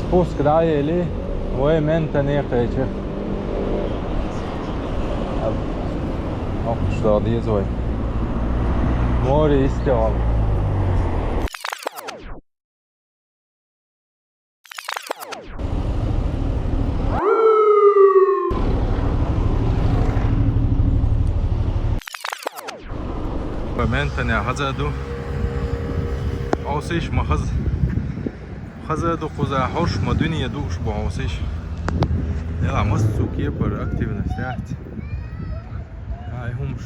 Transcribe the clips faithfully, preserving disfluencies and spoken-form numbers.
Пуск дӀаели, вай Ментане кхаьча. Охуш догӀа деза вай. Море йисте вала. Ментане хаза ду. Хьовсийша ма хаза. Хаза ду кхузахь, хьорш ма дуьне дууш бу хьовсийша. Дела массо а кепара активность яц. Ай, хӀумаш.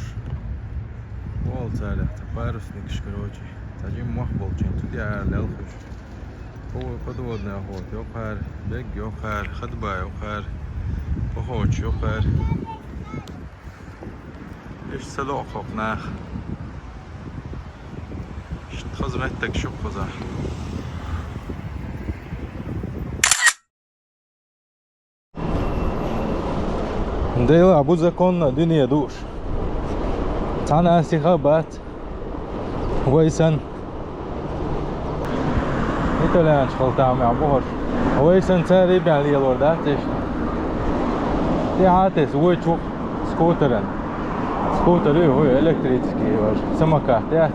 Вол цара, цхьа парусникаш, короче. Цхьа жимма мох болчийн, цу тӀе ара лелхуьш. По-, подводная охота йоккхара, бег йоккхара, ходьба йоккхара, походаш йоккхара. Иштта ца доьлху нах. Иштта хаза меттиг шу кхузахь. Дела бу законно дуьне дууш. Цхьана а сиха бац. Вай сан. Итальянаш хала тамехь бу хӀорш. Вай сан цара и бен лелор дац иштта. ТӀехьа тесна вай чу скутеран. Скутер ю, хӀу электрический ваш. Самокат яц.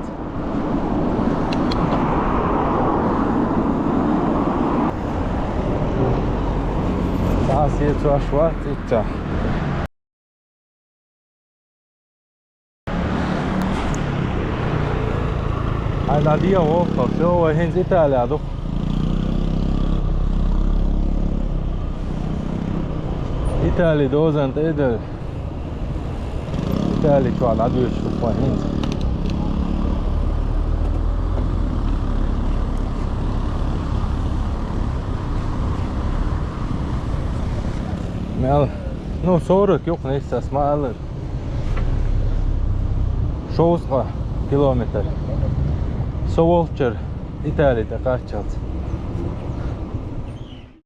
Цхьа сецо аш вац итта. Хьайна дӀадеха воккхал, всё, вай хӀинца Италия ду. Итали дозан тӀе а ду. Итали чохь дӀадоьдуш ду вай хӀинца. Мел, ну, сорок юкъа нисса ас ма аллара. Шовзткъа километр. Со волччара Итали тӀе кхаччалц.